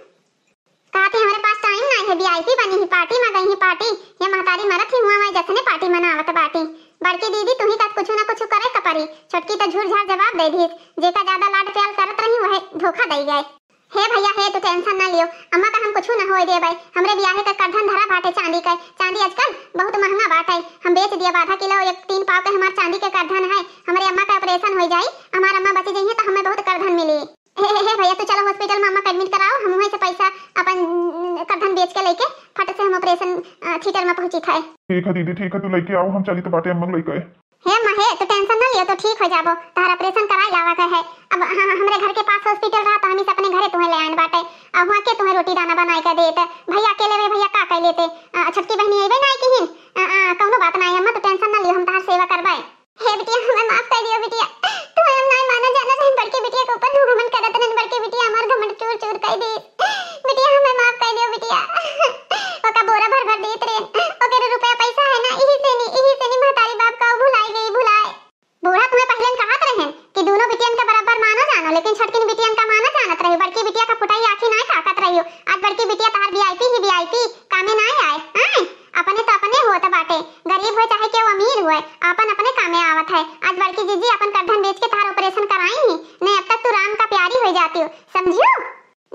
कहत ही, "हमरे पास टाइम नाई है, वीआईपी बनी ही, पार्टी में गई ही, पार्टी।" ये महतारी मरत ही हुआ, मैं जसने पार्टी मनावत बाटी। बड़की दीदी, तू ही का कुछ ना कुछ करे का परी। छोटकी तो झूठ झाड़ जवाब दे दीस। जेका ज्यादा लाड प्यार करत रही, वह धोखा दे गए। हे भइया, हे, तू टेंशन ना लियो, अम्मा का हम कुछ ना होए देबै। हमरे बियाहे का करधन धरा बाटे चांदी का। चांदी आजकल बहुत महंगा बाटे। हम बेच दिया आधा किलो, एक तीन पाव के हमार चांदी के करधन है। हमरे अम्मा का ऑपरेशन हो जाई, हमार अम्मा बची जइहे तो हमें बहुत करधन मिली। हे, हे, हे भइया, तू चलो हॉस्पिटल में अम्मा का एडमिट कराओ, हम वहीं से पैसा अपन, उम, करधन बेच के लेके फट से हम ऑपरेशन, अ, थिएटर में पहुंची थे। ठीक है दीदी, ठीक है, तू लेके आओ, हम चली तो बाटे अम्मा को लेके। हे अम्मा, हे, तू टेंशन ना लियो, तो ठीक हो जाबो, तोहर ऑपरेशन कराई लावा के है। अब ह-, ह-, हमरे घर के पास हॉस्पिटल रहा तो हम इस अपने घरे तुम्हें ले आन बाटे, और वहाँ के तुम्हें रोटी दाना बनाए के देते। भइया अकेले में भइया का कर लेते? अ, छोटकी बहिनी अइबे ना किहिन। अ, अ, कौनो बात ना है अम्मा, तू टेंशन ना लियो, हम तोहर सेवा करबे। हे बिटिया, हमें माफ कर दियो बिटिया, तुम्हें हम नाई माना जाना रहे, बड़की बिटिया के ऊपर तू घमंड करत रहे, बड़की बिटिया हमार घमंड चूर चूर कर दी। बिटिया, हमें माफ कर दियो बिटिया। ओका बोरा भर भर देत रहे, ओके रुपया पैसा है ना, इही से नी, इही से नी महतारी बाप का भुलाई गई, भुलाई। बूढ़ा तुम्हें पहले कहत रहे कि दोनों बिटियन का बराबर मानो जानो, लेकिन छोटकिन बिटियन का मानो जानत रहे, बड़की बिटिया का फुटाई आँखी नाई ताकत रही हो। आज बड़की बिटिया तहार वीआईपी ही वीआईपी, कामे नाई आए, आए? अपने तो अपने होत बाटे, गरीब होए चाहे केहू अमीर होए, आपन अपने कामे आवत है। आज बड़की जीजी अपन करधन बेच के तहार ऑपरेशन कराई ही, नहीं अब तक तू राम का प्यारी हो जाती हो, समझियो?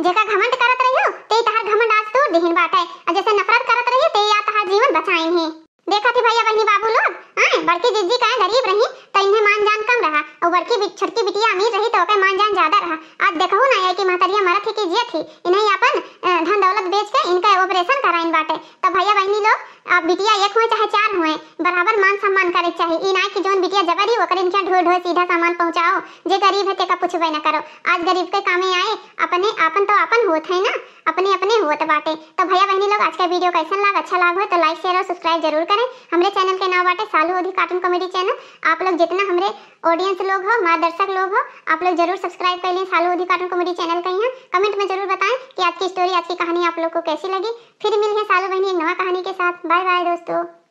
जेका घमंड करत रही हो, ते तहार घमंड आज तोड़ दिहिन बाटे, और जैसे नफरत करत रही हो, ते या तहार जीवन बचाइन ही। देखा थी भइया बहिनी बाबू लोग, आए, बड़की जीजी काहे गरीब रही, तो इन्हें मान जान कम रहा, और बड़की बि-, छोटकी बिटिया अमीर रही, तो ओके मान जान ज्यादा रहा। आज देखहु ना है कि महतरिया मरत ही कि जियत ही, इन्हें अपन, अ, धन दौलत बेच के इनका ऑपरेशन कराइन बाटे। तो भइया बहिनी लोग, अब बिटिया एक हुए चाहे चार हुए, बराबर मान सम्मान करे के चाही। ई ना कि जौन बिटिया जबर ही ओकरे इनके ढोए ढोए सीधा सामान पहुँचाओ, जे गरीब है तेका पूछबे न करो। आज गरीब के कामे आए, अपने आपन तो आपन होत है ना, अपने अपने होत बाटे। तो भइया बहिनी लोग, आज का वीडियो कैसन लाग, अच्छा लाग हो तो like, शेयर और सब्सक्राइब जरूर करें। हमरे चैनल के नाम बाटे सालू ओधी कार्टून कॉमेडी चैनल। आप लोग जितना हमरे ऑडियंस लोग हो, हमारे दर्शक लोग हो, आप लोग जरूर सब्सक्राइब कर लें सालू ओधी कार्टून कॉमेडी चैनल का। यहाँ कमेंट में जरूर बताएं कि आज की स्टोरी, आज की कहानी आप लोग को कैसी लगी। फिर मिल हैं सालू बहिनी एक नवा कहानी के साथ। बाय बाय दोस्तों।